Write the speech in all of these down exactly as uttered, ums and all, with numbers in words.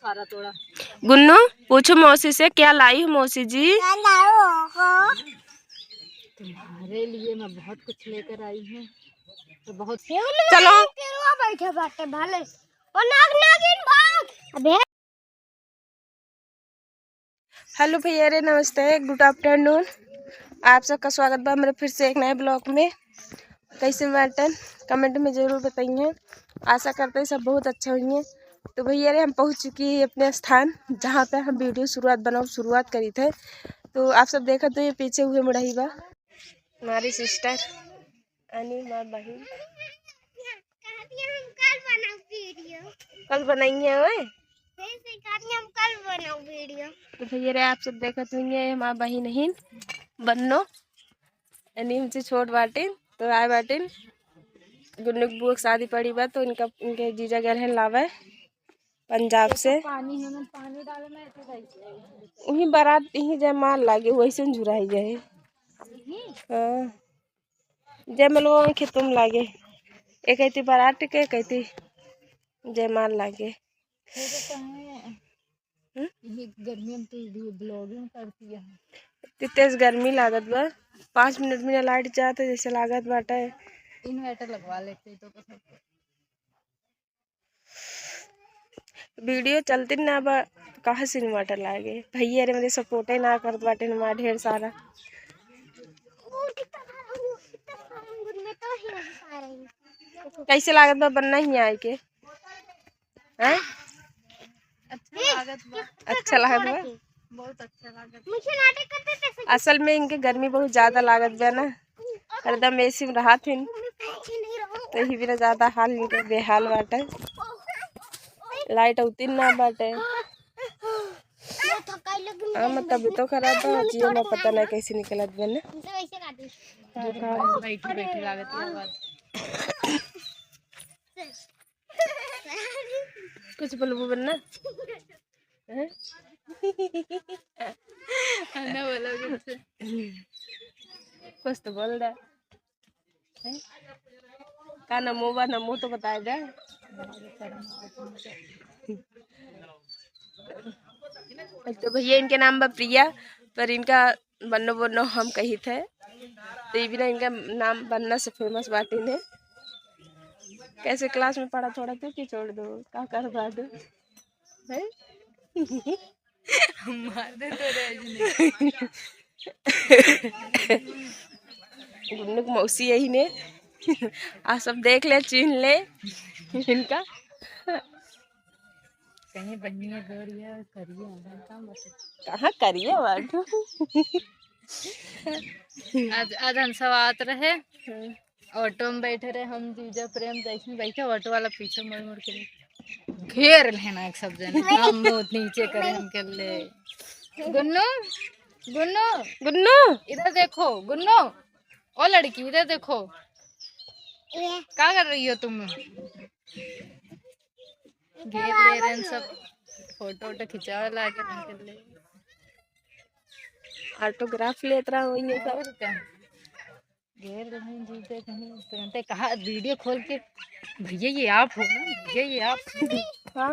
सारा तोड़ा। गुन्नू, पूछो मौसी से, क्या लाई हो मौसी जी? क्या लाए हो? तुम्हारे लिए मैं बहुत कुछ लेकर आई हूँ। तो बहुत चलो। बैठे बाटे भाले। ओ नाग नागिन भाग। अबे। हेलो भैया रे, नमस्ते, गुड आफ्टरनून। आप सबका स्वागत बा हमरे फिर से एक नए ब्लॉग में। कैसे बाटन, कमेंट में जरूर बताइए। आशा करते हैं सब बहुत अच्छा होइए। तो भैया रे, हम पहुँच चुकी है अपने स्थान, जहाँ पे हम वीडियो शुरुआत बनाओ शुरुआत करी थे। तो आप सब देखत हो, ये पीछे हुए मुड़ही बा हमारी सिस्टर। अनी हमार बहिन। कहती हम कल बनाओ वीडियो। कल बनाएंगे ओए। फिर से कहती हम कल बनाओ वीडियो। तो भैया रे, आप सब देखत होंगे, हमार बहिन हिन बन्नो। अनी हमसे छोट बाटिन, तो आए बाटिन। गुन्नू के बुआ के शादी पड़ी बा, तो इनका, इनके जीजा गए हैं लावे। पंजाब से। पानी है ना, पानी डाले में ऐसे जाइए। वही बारात, यही जयमाल लागे, वैसे न झुराई जाए। हाँ, जयमाल वो खेतों में लागे। एक कहती बारात के, कहती जयमाल लागे। वो तो कहें, हम्म? ये गर्मी में तू भी blogging करती है। इतनी तेज गर्मी लागत बा, पाँच मिनट में लाइट जात है, जैसे लागत बाटे। Inverter लगवा लेते तो पसंद। वीडियो चलती ना बा, कहाँ से inverter लागे? भैया रे मेरे सपोर्टे ना करत बाटे हमार ढेर सारा। कैसे लागत बा बन्ना ही आए के? हैं? अच्छा लागत बा। अच्छा लागत बा? बहुत अच्छा लागत बा। असल में इनके गर्मी बहुत ज्यादा लागत बा ना। हरदम एसी में रहत हिन, तो यही बिना ज्यादा हाल इनके बेहाल बाटे। लाइट अवती ना बाटे। हाँ, मैं तबीयतो खराब बा, जियो में पता ना कैसे निकलत बा ना। बैठी बैठी लागत है आवाज। कुछ बोलबो बन्ना? हैं? ना बोला कुछ। कुछ तो बोल दे। हैं? का नमो बा, नमो तो बताए दे। तो भैया इनके नाम बा प्रिया, पर इनका बन्नो बन्नो हम कही थे, तो ये बिना इनका नाम बन्ना से famous बाटे ने। कैसे class में पढ़ा थोड़ा तो कि छोड़ दो, का कर बा दो, हैं? मार दे तो रे, आज नहीं। गुन्नू के मौसी यही ने, आ सब देख ले, चीन्ह ले इनका। कहीं बनिया गोरिया करिया है, का मतलब? कहाँ करिया बाटू? आज, आज हम सब आवत रहे, हम्म। ऑटो में बैठे रहे हम, जीजा प्रेम जैसे बैठे, ऑटो वाला पीछे मुड़ मुड़ के घेर लेना एक सब जने, हम मुँह नीचे करे, हम के ले। गुन्नू, गुन्नू, गुन्नू, इधर देखो, गुन्नू, ओ लड़की, इधर देखो, का कर रही हो तुम? घेर ले रहे हैं सब, फोटो वोटो खिंचावे लागे उनके लिए। ऑटोग्राफ लेत रहा वही सब। और क्या? घेर ले रहे हैं जीते कहीं, तुरंते कहा वीडियो खोल के, "भैया ये आप हो ना, भैया ये आप।" हाँ।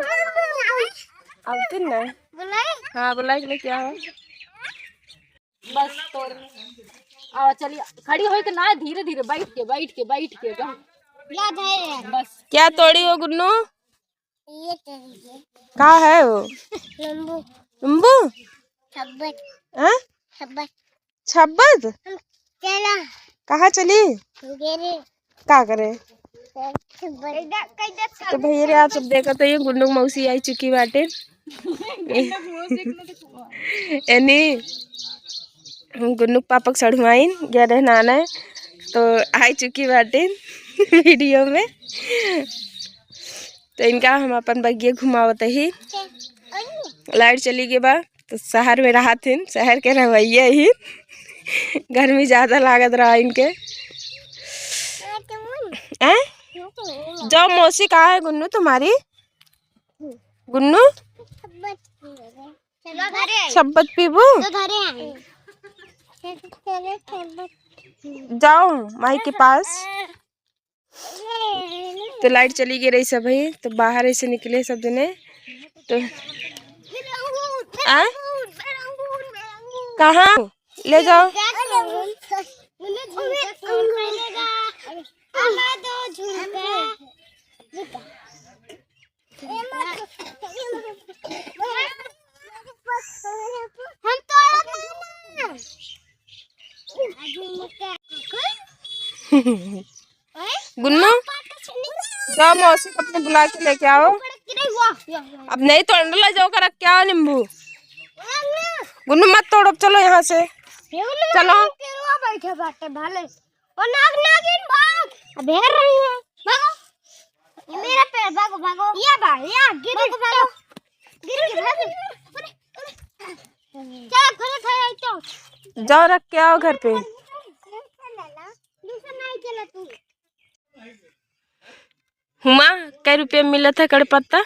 अब तुम ना। बुलाए? हाँ, बुलाए के लिए क्या हो? बस तोड़। आओ, चलिए, खड़ी होई के ना, धीरे धीरे, बैठ के, बैठ के, बैठ के, बस। या धरे। बस। क्या तोड़ी हो गुन्नू? ये तोड़ी है। का है वो? नींबू। नींबू? शब्बत। हाँ? शब्बत। शब्बत? हम चला। कहाँ चली? गेरे। का करे? तो भैया रे, आप सब देखत हो, ये गुन्नू के मौसी आई चुकी बाटे। एनी गुन्नू के पापा के सढ़ुआइन गया रहे नाना, तो आई चुकी बाटे वीडियो में। तो इनका हम अपन बगिया घुमावत ही। लाइट चली गई बा। तो शहर में रहत हिन, शहर के रहवैया ही। गर्मी ज्यादा लागत रहा इनके। हैं? जाओ मौसी, कहाँ है गुन्नू तुम्हारी? गुन्नू? शब्बत पीबू? जाओ माई के पास। तो लाइट चली गई रही सब ही, तो बाहर ऐसे निकले सब जने। तो, आ? कहाँ? ले जाओ। हम तो गुन्नू, जाओ मौसी को अपने बुला के लेके आओ। अब नहीं तो अंडला जाओ कर रख के आओ नींबू। गुन्नू मत तोड़ो, चलो यहाँ से। चलो। बैठे बाटे भाले। ओ नाग नागिन भाग। अब हेर रही है। भागो। ये मेरा पेड़, भागो, भागो। ये बा, ये गिर भागो, भागो। गिर गया, भागो। अरे, अरे। चलो, घरे, घरे, चलो। जाओ, रख के आओ घर पे। दूसरा नहीं चला तू। हुमा, कै रुपया में मिलत है कड़ी पत्ता?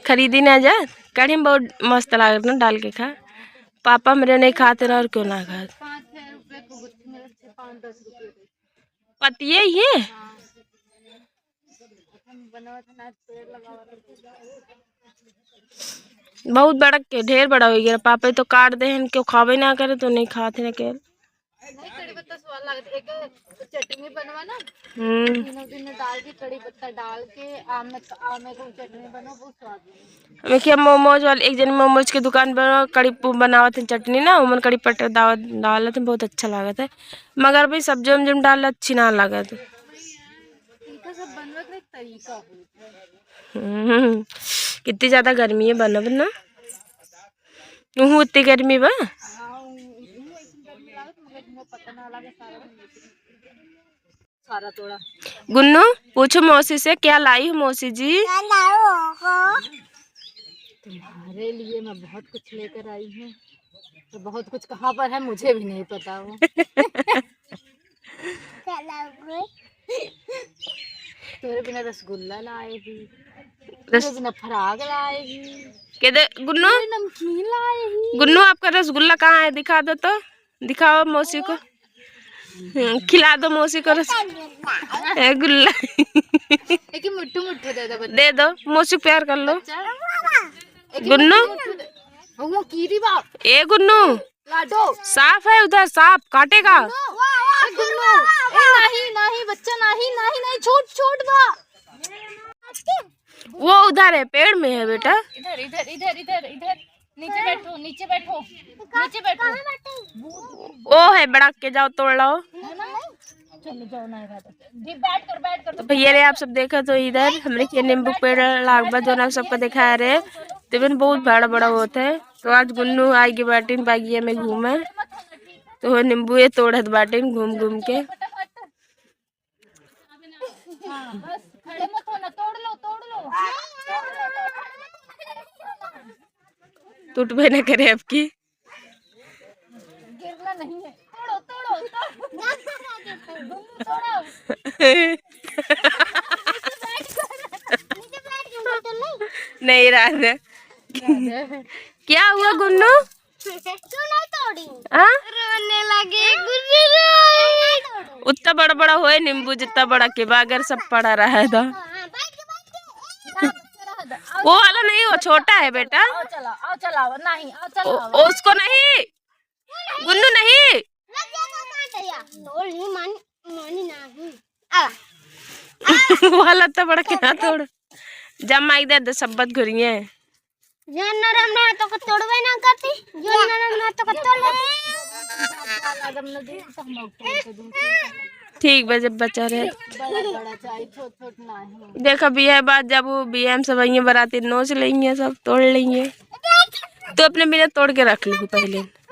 खरीदी ना जा, कड़ी में बहुत मस्त लागत ना डाल के खा। पापा मेरे नहीं खाते ना, और क्यों ना खात? पतिये ही है। बहुत बड़ा के, ढेर बड़ा हो गया। पापा तो काट दे हैं, क्यों खावे ना करे तो नहीं खाते ना केल। नहीं, कड़ी पत्ता स्वाद लागत। एक चटनी बनवा ना, हम्म। तीनों दिन डाल के, कड़ी पत्ता डाल के, आम में, आम में को चटनी बनवा, बहुत स्वाद है। हमें क्या मोमोज वाले, एक जन मोमोज के दुकान पर कड़ी पु-, बनावत हैं चटनी ना, उमन कड़ी पत्ता दावत, डालत हैं, बहुत अच्छा लागत है। मगर भी सब्जी उब्जी में डाल अच्छी ना लागत। इनका सब बनवे के एक तरीका होता है। हम्म, कितनी ज्यादा गर्मी है बनब ना। उहू उतनी गर्मी बा। सारा तोड़ा। गुन्नू, पूछो मौसी से, क्या लाई हो मौसी जी? क्या लाए हो? तुम्हारे लिए मैं बहुत कुछ लेकर आई हूँ। तो बहुत कुछ कहाँ पर है, मुझे भी नहीं पता वो। क्या लाए? तेरे बिना रसगुल्ला लाए ही, रस- तेरे बिना फराक लाए ही, के दे, गुन्नू? तेरे नमकीन लाए ही। गुन्नू, आपका रसगुल्ला कहाँ है? दिखा दो तो, दिखाओ मौसी को। हम्म, खिला दो मौसी को रस-, ए, गुल्ला। एक ही मुट्ठू मुट्ठू दे दो बच्चा। दे दो, मौसी को प्यार कर लो। बच्चा। एक ही गुन्नू? मुट्ठू मुट्ठू दे। वो कीरी बाप। ए गुन्नू, लाडो। सांप है उधर, सांप काटेगा। ए, गुन्नू। ए, नहीं, नहीं, बच्चा, नहीं, नहीं, नहीं, छोट, छोट बा। वो उधर है, पेड़ में है, बेटा। इधर, इधर, इधर, इधर, इधर। नीचे बैठो, नीचे बैठो, नीचे बैठो। वो है, बड़ा के जाओ, तोड़ लाओ। है ना? चलो, जाओ ना, इधर। जी, बैठ कर, बैठ कर। तो भैया रे, आप सब देखा तो इधर हमरे के नींबू पेड़ लाग बा, जो ना सबको दिखा रहे। तो इवन बहुत बड़ा बड़ा होत है। तो आज गुन्नू आइगे बाटिन बागिया में घूमे, तो वो नींबू ये तोड़त बाटिन घूम घूम के। हाँ, बस, खड़े मत होना, तोड़ लो, तोड़ लो। टूटबे न करे आपकी। गिरना नहीं है। तोड़ो, तोड़ो, तोड़ो। गुन्नू, तोड़ो। नहीं, राधे। क्या हुआ गुन्नू? तू नहीं तोड़ी। हाँ? रोने लगे गुन्नू, रोए। उतना बड़ा बड़ा होए नींबू, जितना बड़ा के बा, अगर सब पड़ा रहा है तो। हाँ, बैठ के, बैठ के। वो वाला नहीं, वो छोटा है बेटा। आओ चलाओ, आओ चलाओ, नहीं, आओ ओ, चलाओ। ओ, उसको नहीं, गुन्नू नहीं। तोड़ नहीं, मान, मानी नहीं। आ। वो वाला तो बड़ा के ना तोड़। जब माई दे दे, सब बात घुरिए। जो नरम ना तो को तोड़बे ना करती, जो नरम ना तो को तोड़ ले। ठीक बा, जब बचा रहे। बड़ा बड़ा चाही, छोट छोट नाही। देखा, बियाह बाद जब वो बियाह में सब आइए, बराती नोच लेंगे, सब तोड़ लेंगे। तो अपने बिना तोड़ के रख ली पहले।